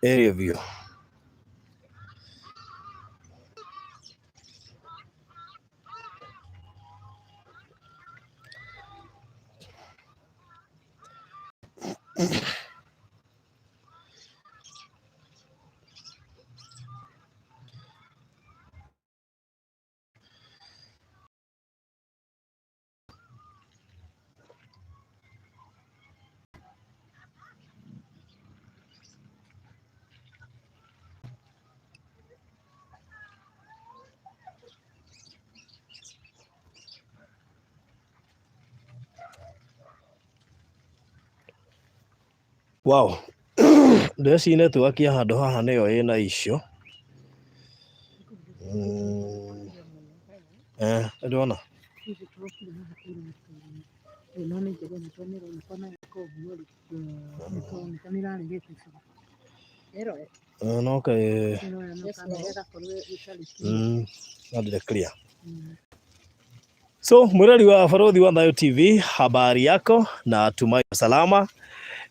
Area view. Wow. Ndeci network ya handũ haha nĩyo ĩna icio. Eh, ndĩrona. No kaĩ no ndĩrĩ clear. So mwirori wa Barothi wa Thayo TV, habari yako na tumai salama.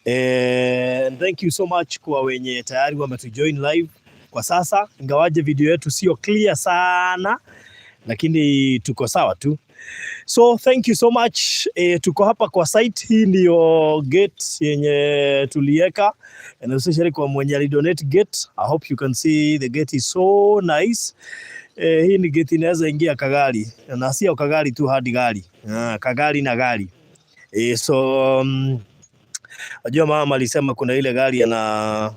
And thank you so much kwa wenye tayari wametujoin live kwa sasa, ingawaje video yetu sio clear sana, lakini tuko sawa tu. So thank you so much. Tuko hapa kwa site hii, ndio gate yenye tulieka, and especially kwa mwenye alidonate gate. I hope you can see the gate is so nice. Hii ni gate inaweza ingia kagari na sio kagari tu hadi gari. Kagari na gari. So unajua mama alisema kuna ile gari ana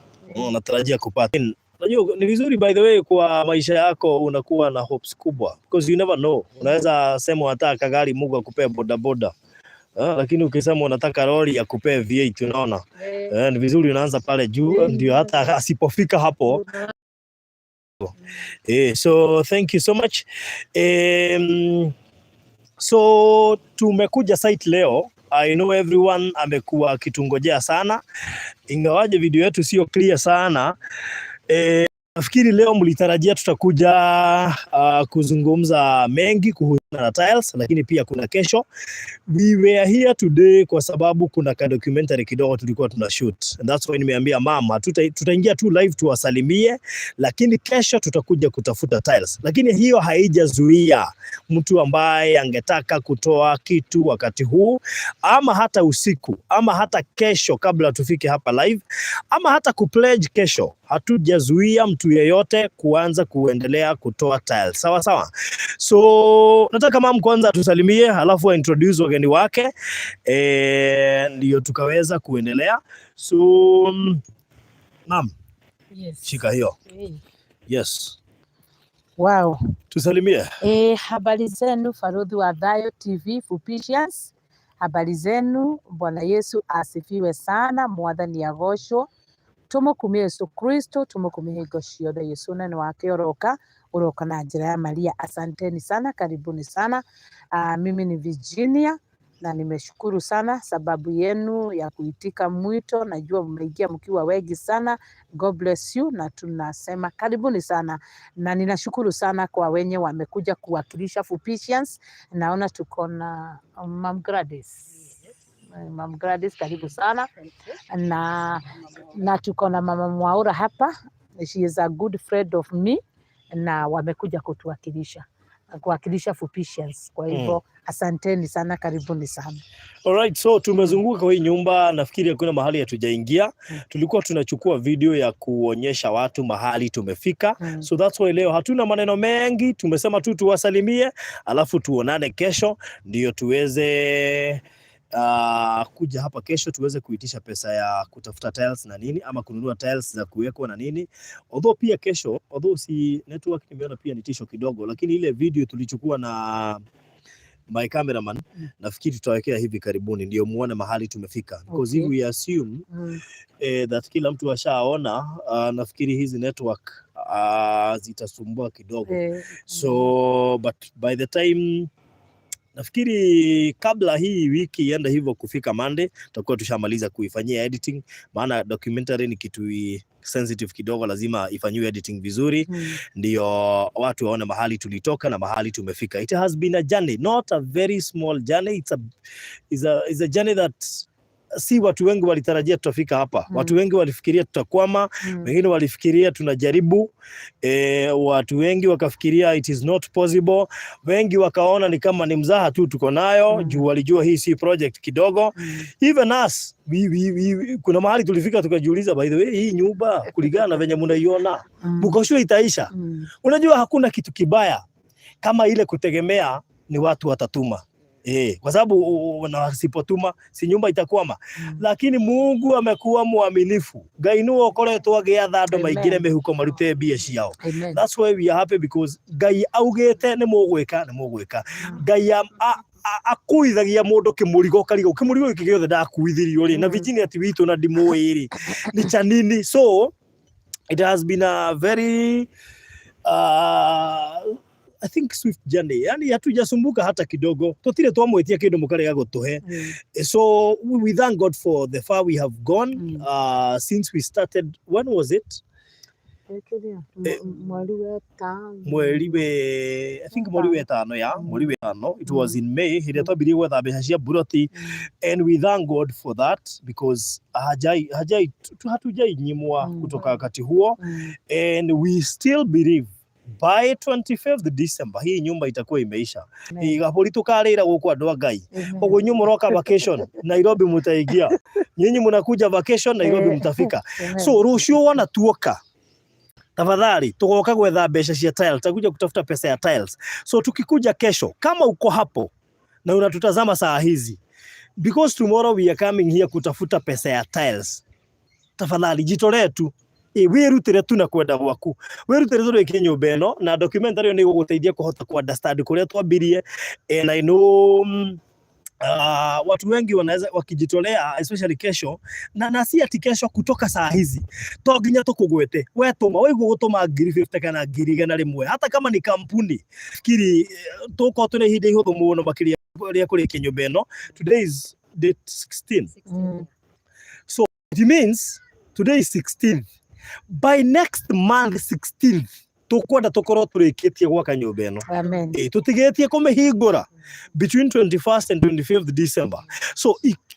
anatarajia kupata. Unajua ni vizuri by the way kwa maisha yako unakuwa na hopes kubwa because you never know. Unaweza sema unataka kagari Mungu akupee boda boda. Lakini ukisema unataka lori akupee V8 unaona. Ni vizuri unaanza pale juu ndio hata asipofika hapo. So thank you so much. So tumekuja site leo. I know everyone amekuwa akitungojea sana, ingawaje video yetu sio clear sana. Nafikiri leo mlitarajia tutakuja kuzungumza mengi kuhusiana na tiles, lakini pia kuna kesho. We were here today kwa sababu kuna ka documentary kidogo tulikuwa tuna shoot. And that's why nimeambia mama tutaingia tu live tuwasalimie, lakini kesho tutakuja kutafuta tiles. Lakini hiyo haijazuia mtu ambaye angetaka kutoa kitu wakati huu ama hata usiku ama hata kesho kabla tufike hapa live ama hata kupledge kesho. Hatujazuia mtu yeyote kuanza kuendelea kutoa tiles. Sawa sawa. So nataka mam kwanza tusalimie, halafu introduce wageni wake ndio tukaweza kuendelea. So mam, Yes. Shika hiyo. Hey. Yes. Wow. Tusalimie. Habari zenu Farodhi wa Thayo TV Fupicians. Habari zenu, Bwana Yesu asifiwe sana, mwathani agoocwo. Tumukumie Yesu Kristo, tumukumie hingo ciothe. Yesu nene wake oroka, uroka na njira ya Maria. Asanteni sana, karibuni sana. Mimi ni Virginia na nimeshukuru sana sababu yenu ya kuitika mwito. Najua mmeingia mkiwa wengi sana. God bless you, na tunasema karibuni sana, na ninashukuru sana kwa wenye wamekuja kuwakilisha Fupicians. Naona tuko na Mam Gladys. Mam Gladys, karibu sana. Na tuko na Mama Mwaura hapa. She is a good friend of me, na wamekuja kutuwakilisha, kuwakilisha Fupicians. Kwa hivyo asanteni sana, karibuni sana. Alright, so tumezunguka kwa hii nyumba, nafikiri hakuna mahali hatujaingia. Tulikuwa tunachukua video ya kuonyesha watu mahali tumefika. So that's why leo hatuna maneno mengi, tumesema tu tuwasalimie, alafu tuonane kesho ndio tuweze kuja hapa kesho tuweze kuitisha pesa ya kutafuta tiles na nini ama kununua tiles za kuwekwa na nini. Although pia kesho, although si network nimeona pia ni tisho kidogo, lakini ile video tulichukua na my cameraman nafikiri tutawekea hivi karibuni ndio muone mahali tumefika, because if we assume that kila mtu ashaona, nafikiri hizi network zitasumbua kidogo. So but by the time nafikiri kabla hii wiki iende hivyo kufika Monday tutakuwa tushamaliza kuifanyia editing, maana documentary ni kitu sensitive kidogo, lazima ifanyiwe editing vizuri ndio watu waone mahali tulitoka na mahali tumefika. It has been a journey, not a very small journey. It's a journey that Si watu wengi walitarajia tutafika hapa. Watu wengi walifikiria tutakwama, wengine walifikiria tunajaribu, watu wengi wakafikiria it is not possible, wengi wakaona ni kama ni mzaha tu tuko nayo juu walijua hii si project kidogo. Even us we, kuna mahali tulifika tukajiuliza, by the way, hii nyumba kulingana na venye mnaiona, mko sure itaisha? Unajua hakuna kitu kibaya kama ile kutegemea ni watu watatuma. Kwa sababu na wasipotuma si nyumba itakwama. Lakini Mungu amekuwa mwaminifu. Ngai nĩwe ũkoretwo agĩatha andũ maingĩre mĩhuko marute mbia ciao. Amen. That's why we are happy, because Ngai augĩte nĩ mũgwĩka, nĩ mũgwĩka. Ngai akuithagia mũndũ kĩmũrigo karigo kĩmũrigo gĩkĩ gĩothe ndakuithirio rĩ na Virginia ti witũ na ndimũĩ rĩ ni cha nini? So it has been a very I think swift journey, yani hatujasumbuka hata kidogo, tutire twamwitia kindu mukarega gutuhe. So we thank God for the far we have gone since we started. When was it? Mweri wetano. Mweri we, I think mweri wetano ya mweri wetano. It was in May hĩndĩ ĩrĩa twambirie gwetha mbeca cia buroti, and we thank God for that because hajai hajai hatujai nyimwa kutoka wakati huo, and we still believe by 25th December hii nyumba itakuwa imeisha. Gaburi tukarĩra gũkũ, andũ a Ngai. Koguo inyuĩ mũroka vacation Nairobi, mutaingia. Nyinyi mnakuja vacation Nairobi, mtafika. So rũciũ wona tuoka, tafadhali tugoka gwetha mbeca cia tiles, tutakuja kutafuta pesa ya tiles. So tukikuja kesho, kama uko hapo na unatutazama saa hizi, because tomorrow we are coming here kutafuta pesa ya tiles, tafadhali jitolee tu, wĩrutĩre tu na kwenda gwaku, wĩrutĩre tũrĩkie nyũmba ĩno, na documentary ĩyo nĩ ĩgũgũteithia kũhota ku understand kũrĩa twambirie. And I know watu wengi wanaweza wakijitolea, especially kesho, na si ati kesho, kutoka saa hizi to nginya tukugwete we tuma waigua gutuma 50,000 kana 100,000, hata kama ni kampuni. Fikiri tukorwo tuna ihinda ihũthũ mũno makĩria rĩa kũrĩkia nyũmba ĩno. Today is date 16. So it means today is 16th. By next month 16th tukwenda tukorwo tũrĩkĩtie gwaka nyũmba ĩno. Amen. Tũtigĩtie kũmĩhingũra between 21st and 25th December. So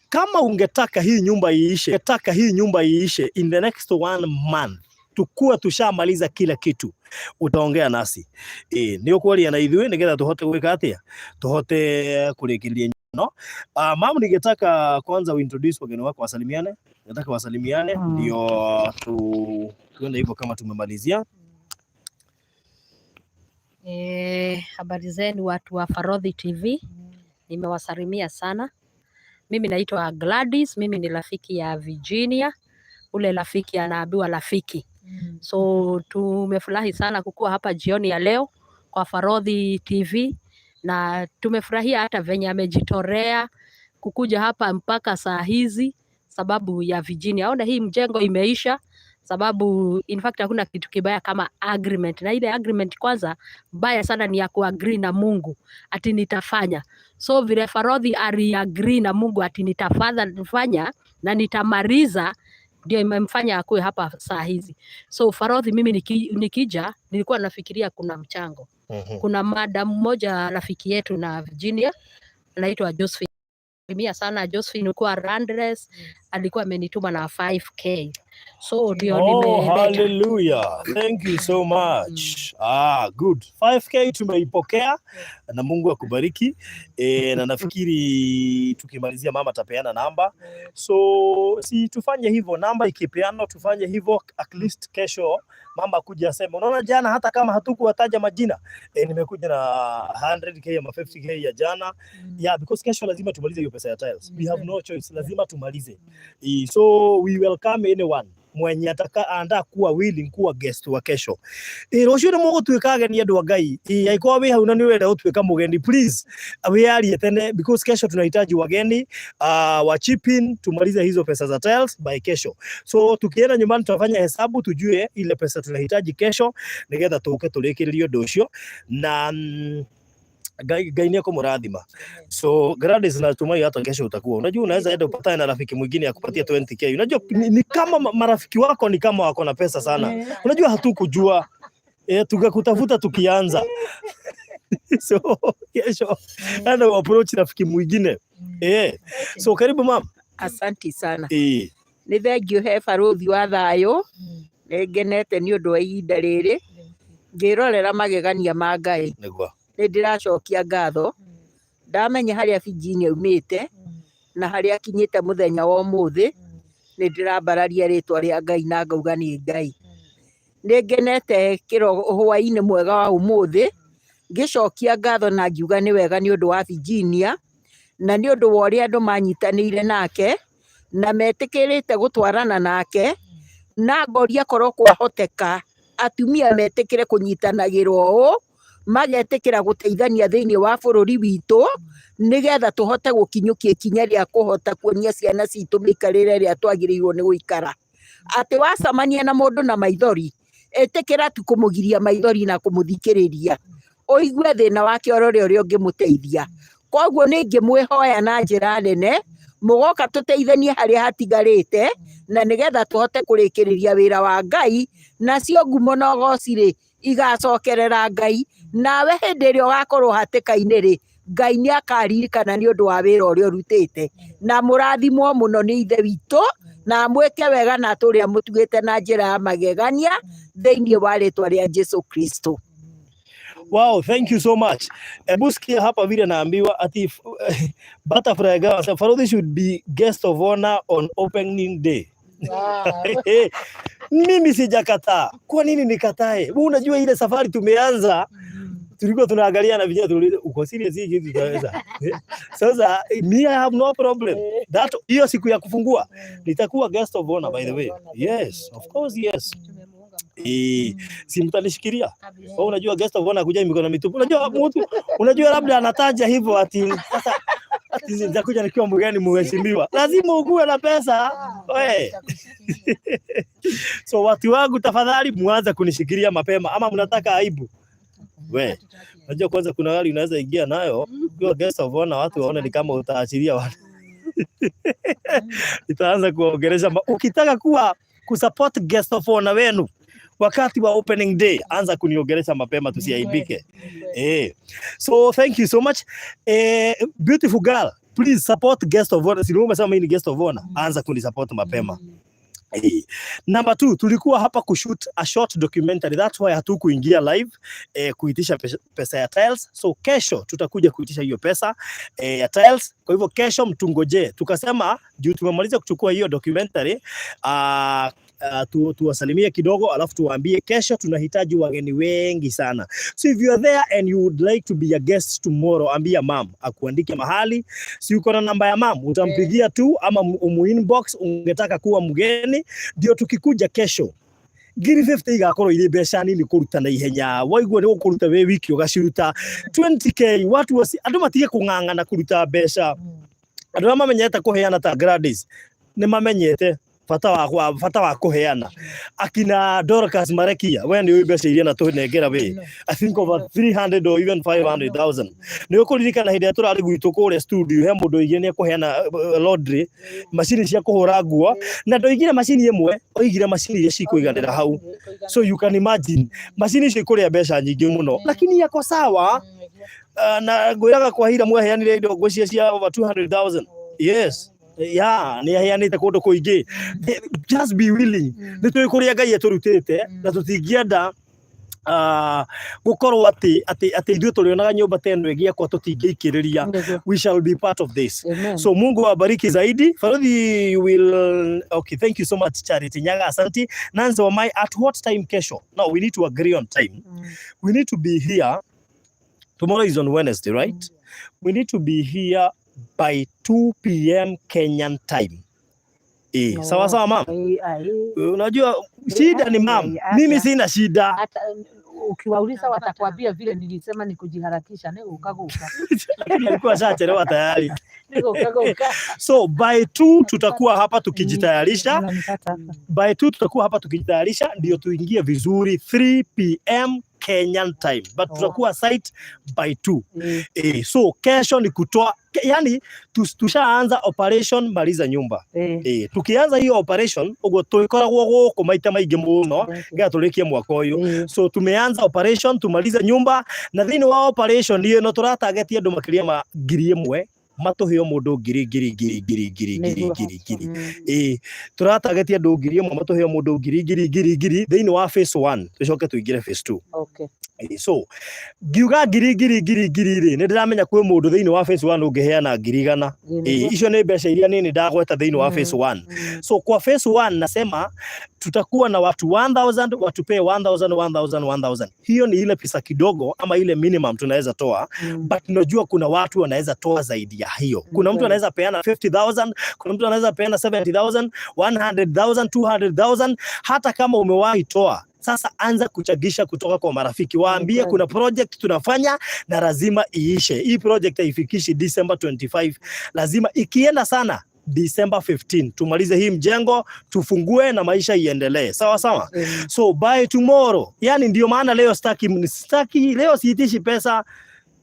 kama ungetaka hii nyumba iishe, taka hii nyumba iishe in the next one month, tukua tushamaliza kila kitu, utaongea nasi, nĩ ũkwaria na ithuĩ nĩgetha tũhote gwĩka atĩa, tũhote kũrĩkĩrĩria no. Mam, ningetaka kwanza uintroduce wageni wako wasalimiane, nataka wasalimiane ndio tuende hivyo kama tumemalizia. Habari zenu watu wa Farodhi TV, nimewasalimia sana. Mimi naitwa Gladys, mimi ni rafiki ya Virginia, ule rafiki anaambiwa rafiki. So tumefurahi sana kukuwa hapa jioni ya leo kwa Farodhi TV na tumefurahia hata venye amejitolea kukuja hapa mpaka saa hizi sababu ya Virginia. Ona hii mjengo imeisha sababu in fact hakuna kitu kibaya kama agreement, na ile agreement kwanza mbaya sana ni ya kuagree na Mungu ati nitafanya. So vile Farodhi aliagree na Mungu ati nitafanya na nitamaliza, ndio imemfanya akuwe hapa saa hizi. So Farodhi, mimi nikija nilikuwa nafikiria kuna mchango. Kuna madam mmoja rafiki yetu na Virginia anaitwa Josephine. Mia sana Josephine kuwa Randles alikuwa amenituma na 5K, so ndio Oh, nimeleta. Hallelujah. Thank you so much. Ah, good. 5K tumeipokea na Mungu akubariki. Na nafikiri tukimalizia mama atapeana namba. So si tufanye hivyo, namba ikipeanwa tufanye hivyo, at least kesho mama kuja aseme, unaona jana hata kama hatukuwataja majina, nimekuja na 100K ama 50K ya jana. Yeah, because kesho lazima tumalize hiyo pesa ya tiles. We have no choice, lazima tumalize. So we welcome anyone mwenye ataka anda kuwa willing kuwa guest wa kesho. Rũciũ nĩ mũgũtuĩka ageni, andũ a Ngai. Angĩkorwo wĩ hau na nĩ ũrenda gũtuĩka mũgeni, please wĩarie tene because kesho tunahitaji wageni wa chip in tumalize hizo pesa za tiles by kesho. So tukienda nyumbani tutafanya hesabu tujue ile pesa tunahitaji kesho nĩgetha tũke tũrĩkĩrĩrie ũndũ ũcio na Ngai Ngai nĩ ekũmũrathima. So Gladys, natumai hata kesho utakuwa. Unajua unaweza enda upatane na rafiki mwingine akupatia 20K. Unajua ni kama marafiki wako ni kama wako na pesa sana. Unajua hatukujua. Tukakutafuta tukianza. So kesho enda approach rafiki mwingine. So karibu, mam. Asanti sana. Ĩĩ. Nĩ thengio he barũthi wa thayũ, nĩ ngenete nĩ ũndũ wa ihinda rĩrĩ ngĩrorera magegania ma Ngai. Nĩguo. Nĩ ndĩracokia ngatho ndamenya harĩa Virginia aumĩte na harĩa akinyĩte mũthenya wa ũmũthĩ, nĩ ndĩrambararia rĩtwa rĩa Ngai na ngauga nĩ Ngai. Nĩ ngenete kĩro hwaĩ-inĩ mwega wa ũmũthĩ ngĩcokia ngatho na ngiuga nĩ wega nĩ ũndũ wa Virginia na nĩ ũndũ wa ũrĩa andũ manyitanĩire nake na metĩkĩrĩte gũtwarana nake, na ngoria korwo kwahoteka atumia metĩkĩre kũnyitanagĩra ũũ, magetĩkĩra gũteithania thĩinĩ wa bũrũri witũ, nĩgetha tũhote gũkinyũkia ikinya rĩa kũhota kuonia ciana citũ mĩikarĩre ĩrĩa twagĩrĩirwo nĩ gũikara. Atĩ wacemania na mũndũ na maithori, ĩtĩkĩra tu kũmũgiria maithori na kũmũthikĩrĩria, ũigue thĩna wake ũrore ũrĩa ũngĩmũteithia. Koguo nĩ ingĩmwĩhoya na njĩra nene, mũgoka tũteithanie harĩa hatigarĩte, na nĩgetha tũhote kũrĩkĩrĩria wĩra wa Ngai, nacio ngumo na ũgoci rĩ, igacokerera Ngai. Nawe hĩndĩ ĩrĩa ũgakorwo hatĩka-inĩ rĩ, Ngai nĩ akaririkana nĩ ũndũ wa wĩra ũrĩa ũrutĩte. Na mũrathimwo mũno nĩ Ithe witũ, na amwĩke wega na atũũre amũtugĩte na njĩra ya magegania thĩinĩ wa rĩtwa rĩa Jesu Kristo. Wow, thank you so much. Ebu sikia hapa vile naambiwa ati Butterfly Girl said Farodhi should be guest of honor on opening day. Mimi sijakataa. Kwa nini nikatae? Wewe unajua ile safari tumeanza, tulikuwa tunaangalia na vijana tuliuliza, uko serious hii kitu tutaweza? Sasa me, I have no problem. That hiyo siku ya kufungua nitakuwa guest of honor, by the way. Yes, of course, yes. Eh, si mtanishikilia? Wewe unajua guest of honor kuja mikono mitupu. Unajua mtu, unajua labda anataja hivyo ati sasa ati nitakuja nikiwa mgeni mheshimiwa. Lazima ukuwe na pesa. We. So watu wangu, tafadhali muanze kunishikilia mapema ama mnataka aibu? We. Unajua kwanza kuna gari unaweza ingia nayo ukiwa guest of honor, watu waone ni kama utaachilia watu. Itaanza kuongelesha. Ukitaka kuwa kusupport guest of honor wenu wakati wa opening day, anza kuniongelesha mapema tusiaibike. So thank you so much. Beautiful girl, please support guest of honor. Si umesema mimi ni guest of honor, anza kunisupport mapema. Number two, tulikuwa hapa kushoot a short documentary. That's why hatukuingia live kuitisha pesa ya tiles. So kesho tutakuja kuitisha hiyo pesa ya tiles. Kwa hivyo kesho mtungoje. Tukasema juu tumemaliza kuchukua hiyo documentary, tuwasalimie kidogo alafu tuwaambie kesho tunahitaji wageni wengi sana. So if you are there and you would like to be a guest tomorrow, ambia mam akuandike mahali. Si uko na namba ya mam, utampigia tu ama umu inbox ungetaka kuwa mgeni, ndio tukikuja kesho 50,000 igakorwo irĩ mbeca nini kũruta na ihenya. Waigua nĩ ũkũruta wĩ wiki ũgaciruta 20K. Watu wasi, andũ matige kũng'ang'ana kũruta mbeca. Andũ arĩa mamenyete kũheana ta Gladys nĩ mamenyete bata wa kũheana. Akina Dorcas Marekia, we nĩ ũĩ mbeca iria natũnengera we, I think over 300 or even 500,000. Nĩ ũkũririkana hĩndĩ ĩrĩa tũrarĩ gwitũ kũrĩa studio, he mũndũ oigire nĩ ekũheana laundry macini cia kũhũra nguo, na ndoigire macini ĩmwe, oigire macini iria cikũiganĩra hau. So you can imagine macini icio ikũrĩa mbeca nyingĩ mũno, lakini yako sawa. Na ngwĩraga kwa hira mwaheanire indo ngwĩciria cia over 200,000. Yes, yeah, nĩ aheanĩte kũndũ kũingĩ. Just be willing. Nĩ tũĩ kũrĩa Ngai atũrutĩte na tũtingĩenda gũkorwo atĩ ithuĩ tũrĩonaga nyũmba ta ĩno ĩgĩakwo tũtingĩikĩrĩria. We shall be part of this. Amen. So Mungu awabariki zaidi. Farodhi, you will, okay, thank you so much, Charity Nyaga, asante. Nancy Wamai, at what time kesho? Now we need to agree on time. We need to be here. Tomorrow is on Wednesday, right? We need to be here by 2 p.m. Kenyan time. Sawa sawa, mam. Unajua shida ni mam. Mimi sina shida. Hata ukiwauliza watakwambia vile nilisema ni kujiharakisha, ni guka guka. Lakini alikuwa ashachelewa tayari. Ni guka guka. So by 2 tutakuwa hapa tukijitayarisha. Unanipata hapa. By 2 tutakuwa hapa tukijitayarisha ndio tuingie vizuri 3 p.m. Kenyan time. But tutakuwa site by 2. So kesho ni kutoa, yani tushaanza operation maliza nyumba. Tukianza hiyo operation uguo tukoragwo guku maita maingi muno nginya turikie mwaka uyu. So tumeanza operation tumalize nyumba, na thĩinĩ wa operation ĩno tũratarget andũ makĩria ma 1,000. Matũhe o mũndũ ngiri ngiri ngiri ngiri ngiri ngiri Nĩguo. ngiri ngiri. Ĩĩ, tũratagetia andũ 1,000 matũhe o mũndũ ngiri ngiri ngiri ngiri thĩinĩ wa phase 1, tũcoke tũingĩre phase 2. Ĩĩ, so ngiuga ngiri ngiri ngiri ngiri rĩ, nĩ ndĩramenya kwĩ mũndũ thĩinĩ wa phase 1 ũngĩheana 100,000. Ĩĩ, Ĩĩ, nĩguo. icio nĩ mbeca iria nini ndagweta thĩinĩ wa phase 1. So kwa phase 1 nasema tutakuwa na watu 1000 watupee 1000 1000 1000. Hiyo ni ile pesa kidogo ama ile minimum tunaweza toa, but tunajua kuna watu wanaweza toa zaidi ya hiyo. Kuna mtu anaweza peana 50,000, kuna mtu anaweza peana 70,000, 100,000, 200,000. Hata kama umewahi toa, sasa anza kuchagisha kutoka kwa marafiki, waambie kuna project tunafanya na lazima iishe. Hii project haifikishi December 25, lazima ikienda sana December 15 tumalize hii mjengo, tufungue na maisha iendelee. Sawa sawa. So by tomorrow, yani ndio maana leo sitaki leo siitishi pesa.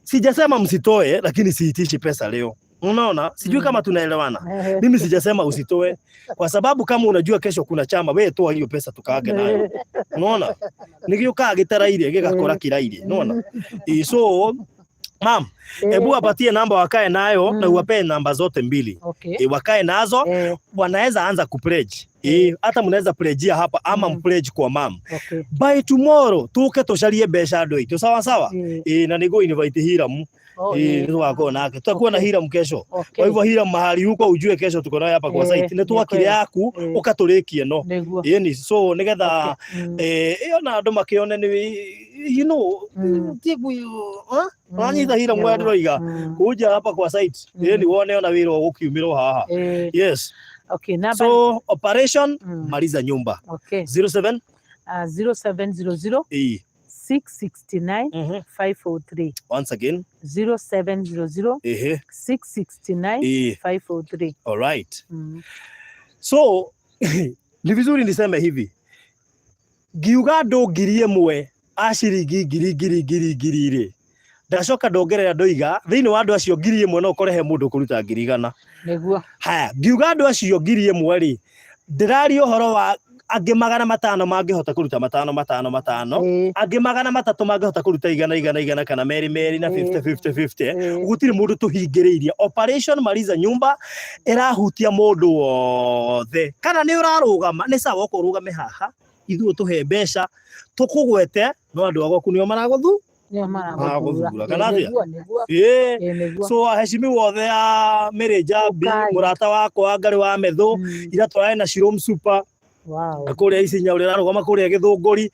Sijasema msitoe, lakini siitishi pesa leo. Unaona? Sijui kama tunaelewana. Mimi sijasema usitoe, kwa sababu kama unajua kesho kuna chama, we toa hiyo pesa tukaage nayo. Unaona? Nigĩũkaga gĩtarairie gĩgakora kĩrairie. Unaona? Ĩ, so mam, hebu apatie namba wakae nayo na uwapee namba zote mbili. E, wakae nazo, wanaweza anza kupledge. E, hata mnaweza pledgea hapa ama mpledge kwa mam. By tomorrow tuke tucarie mbeca andũ aitũ, sawa sawa. E, na nĩngũ invite Hiram. Oh, E, nĩtũgakorwo nake, tutakuwa na Hiram kesho. Kwa hivyo Hiram, mahali huko ujue kesho tuko naye hapa kwa site. Nĩ twakire yaku ũkatũrĩkie no. Nĩguo. Ĩni, so nĩgetha ĩyo na andũ makĩone nĩ ti wanyita Hiram ũrĩa ndĩroiga, kuja hapa kwa site, ĩni wone ona wĩra ũgũkiumĩrwo haha. Yes. Okay, namba So operation maliza nyumba. 07 0700 E 669 543. Once again. 0700 Ehe. 669 E. 543. All right. So ni vizuri niseme hivi, ngiuga andũ 1,000 a ciringi ngiri ngiri ngiri ngiri rĩ, ndacoka ndongerera ndoiga thĩinĩ wa andũ acio 1,000 no ũkore he mũndũ ũkũruta 100,000. Nĩguo. Haya, ngiuga andũ acio 1,000 rĩ, ndĩraria ũhoro wa angĩ 500 mangĩhota kũruta matano matano matano, angĩ 300 mangĩhota kũruta igana igana igana kana merĩ merĩ na 50 50 50. Gũtirĩ mũndũ tũhingĩrĩirie. Operation maliza nyumba ĩrahutia mũndũ wothe. Kana nĩ ũrarũgama, nĩ sawa, okorwo ũrũgame haha ithuĩ tũhe mbeca tũkũgwete, no andũ a gwaku nĩo maragũthu Nĩo maragũthura. maragũthura. Kana atĩa? Nĩguo, nĩguo. Ĩĩ. Ĩĩ, nĩguo. So aheshimiwa othe a Mary Njambi, Ũkai. mũrata wakwa Ngarĩ wa Methu, ira tũrarĩ na Shirom Super na kũrĩa Isinya, ũrĩa ũrarũgama kũrĩa Gĩthũngũri,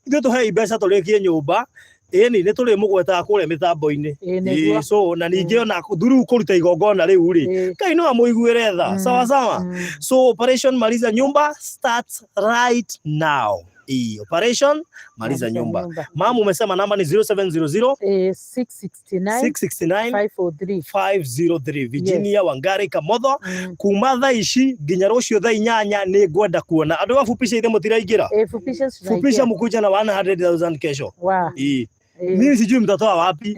ithuĩ tũhei mbeca tũrĩkie nyũmba. Ĩni nĩ tũrĩmũgwetaga kũrĩa mĩtambo-inĩ. Ĩĩ, nĩguo. Ĩĩ, so na ningĩ ona thuru kũruta igongona rĩu rĩ, Ngai no amũiguĩre tha. Sawa sawa. So operation maliza nyumba starts right now. Ĩĩ, operation maliza nyumba. Mamu, umesema namba ni 0700 669 669 543. 503. Virginia Wangari Kamotho. Kuma thaa ici nginya rũciũ thaa 8 nĩ ngwenda kuona andũ afupisha ithe mũtiraingĩra. Fupisha Fupisha mkuja na 100,000 kesho. Wa. Ĩĩ. Mimi sijui mtatoa wapi,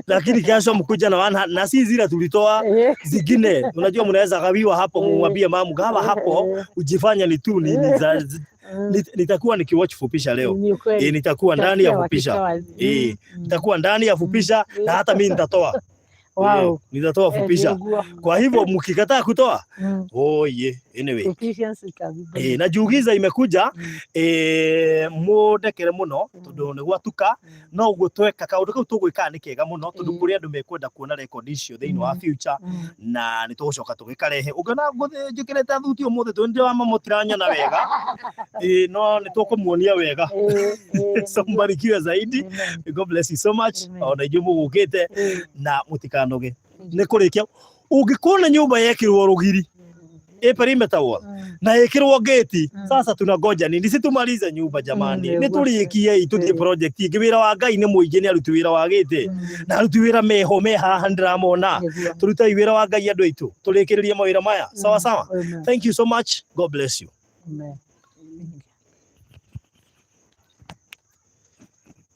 lakini kesho mkuja na 100, na si zile tulitoa, zingine. Unajua mnaweza gawiwa hapo, mumwambie mamu gawa hapo, ujifanya ni tu ni za, nitakuwa nikiwatch fupisha leo. Ni kweli. Nitakuwa ndani ya Utasikia fupisha. wakitoa. Nitakuwa ndani ya fupisha na hata mimi nitatoa. Nitatoa fupisha. Nĩguo. Kwa hivyo mkikataa kutoa, oh yeah, anyway. Fupisha sikabidi. Na jugiza imekuja, mundekere muno tondu nĩ gwatuka, no ũguo tweka kaũndũ kau tũgwĩkaga nĩ kega mũno, tondu kũrĩ andũ mekwenda kuona rekondi icio thĩinĩ wa future, na nĩ tũgũcoka tũgĩkarehe. Ũngĩona ngũthĩ njĩkĩrĩte thuti ũmũthĩ tondũ nĩ wa mũtiranyona wega, no nĩ tũkũmuonia wega. So mbarikiwe zaidi. God bless you so much. Ona inyuĩ mũgũkĩte na mũtikanoge nĩ kũrĩkia. Ũngĩkona nyũmba yekĩrwo rũgiri, ĩ perimeter wall, na ĩkĩrwo gate, sasa tunangoja nini? Si tumalize nyumba jamani? Nĩ tũrĩkie tũthiĩ project ĩngĩ. Wĩra wa Ngai nĩ mũingĩ, nĩ aruti wĩra wa gĩtĩ na aruti wĩra meho me haha ndĩramona. Tũrutai wĩra wa Ngai andũ aitũ, tũrĩkĩrĩrie mawĩra maya. Sawa sawa. Thank you so much. God bless you. Amen.